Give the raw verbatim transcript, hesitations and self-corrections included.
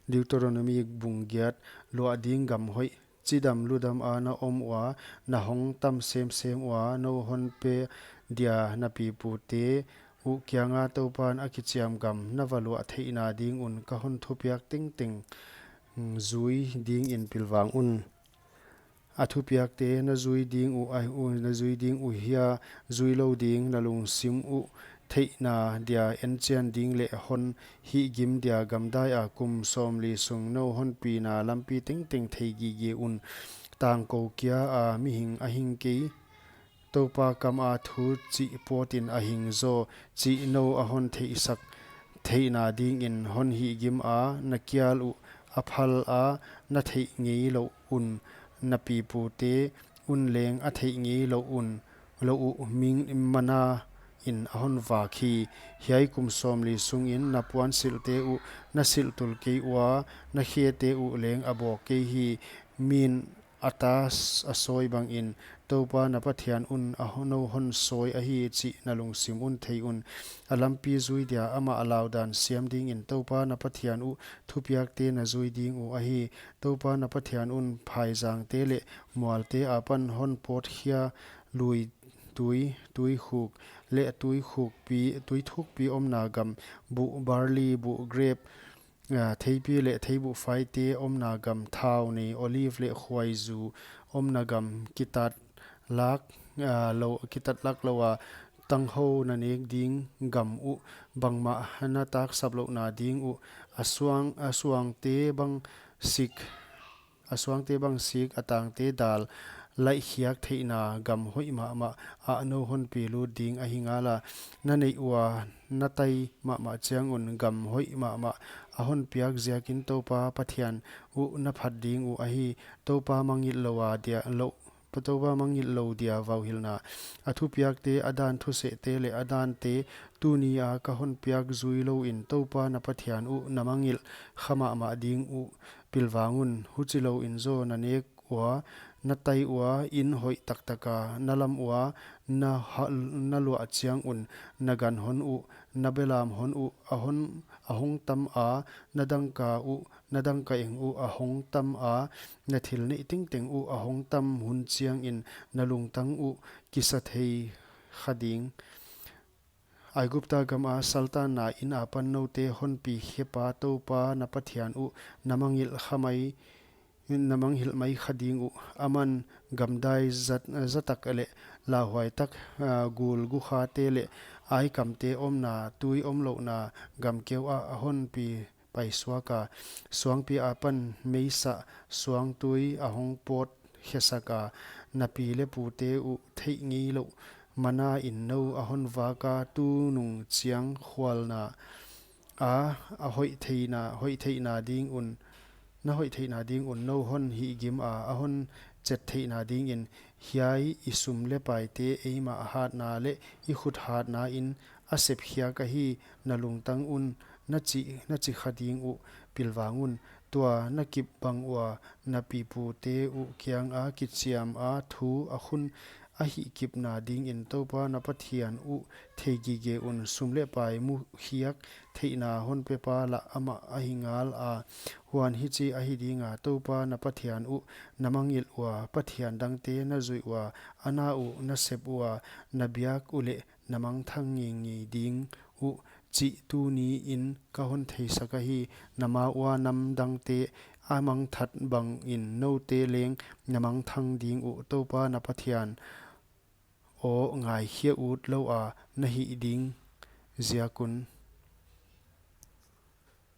Deuteronomi bung giat. Luah ding gam hoih, chidam ludam a na om ua, na hong tam semsem ua, nou hon pe dia na pipute uh kianga Toupan a kichiam gam na va luah theihna ding un ka hon thupiak tengteng, mm, zui dingin pilvang un. A thupiakte na zui ding uh, a, uh, na zui ding uh hia, zui lou ding, na lungsim uh theihna dia enchian ding leh hon hihgim dia gamdai a kum sawmli sung nou hon pina lampi tengteng thei gige un. Tangkou kia a mihing a hing kei, Toupa kam a thu chih pawtin a hing zaw chih nou a hon theihsak theihna dingin hon hihgim a, na kial uh a phal a na theih ngei louh un, na pipute un leng a theih ngei louh un, louh uh ming mana in a hon vak hi. Hiai kum sawmli sungin na puansilhte uh na silhtul kei ua, na khete uh leng a bawk kei hi. Min a ta s-, a sawi bangin Toupa na Pathian un a hon, nou hon sawi ahi chih na lungsim un thei un. A lampi zui dia amah a laudan siam dingin Toupa na Pathian uh thupiakte na zui ding uh ahi. Toupa na Pathian un phaizangte leh mualte apan hon pawt khia, lui tui, tuikhuk leh tuikhukpi, tuithukpi omna gam, buh barli, buh grep, ah, theipi leh theibuhfaite omna gam, thau nei, olive leh khuaizu omna gam, kitat lak, ah, lou, kitat lak lou a tanghou na nek ding gam uh, bangmah na taksap louhna ding uh, a suang, a suangte bang sik, a suangte bang sik, a tangte dal laihkhiak theihna gam hoih mahmah ah nou hon pilut ding ahi ngala. Na neih ua na tai mahmah chiang un gam hoih mahmah a hon piak ziakin Toupa Pathian uh na phat ding uh ahi. Toupa mangngilh lou a dia lou, Toupa mangngilh lou dia vauhilhna. A thupiakte, a dan thusehte leh a dante tuni a ka hon piak zui louin Toupa na Pathian uh na mangngilh kha mahmah ding uh pilvang un. Huchi louin zaw na nek ua, na tai ua, inn hoih taktak a na lam ua, na ha-, na luah chiang un na gan hon uh, na belam hon uh, a hon, a hong tam a, na dangka uh, na dangka eng uh a hong tam a, na thil neih tengteng uh a hong tam hun chiangin na lungtang uh kisa thei kha ding. Aigupta gam a saltanna in apan noute hon pi khepa Toupa na Pathian uh na mangngilh kha mai, na mangngilh mai kha ding uh. Aman gamdai zat, zatak leh lauhuai tak, ah, gul gukhate leh aikamte omna, tui omlouhna gam keu ah a hon pi paisuak a, suangpi apan meisa suangtui a hong pawt khesak a, na pi leh pute uh theih ngei louh mana in nou a hon vak a, tunung chiang khualna a, a hoih theihna, hoih theihna ding un, na hoih theihna ding un nou hon hihgim a, a hon chet theihna dingin. Hiai i sum leh paite eimah hatna leh i khut hatna in a sepkhiak ahi, na lungtang un na chi, na chi kha ding uh pilvang un. Tua na kip bang ua na pipute uh kianga kichiam a thu a khun a hihkipna dingin Toupa na Pathian uh theigige un. Sum leh pai mukhiak theihna hon pepa lah amah ahi ngala. Huan hichi ahi dinga, Toupa na Pathian uh na mangngilh ua, pathian dangte na zuih ua, a na uh na sep ua, na biak uleh na mangthang ngeingei ding uh chih tuniin ka hon theisak ahi. Na ma ua nam dangte a mangthat bangin noute leng na mangthang ding uh. Toupa na Pathian aw ngaikhia ut lou a na hih ding ziak un.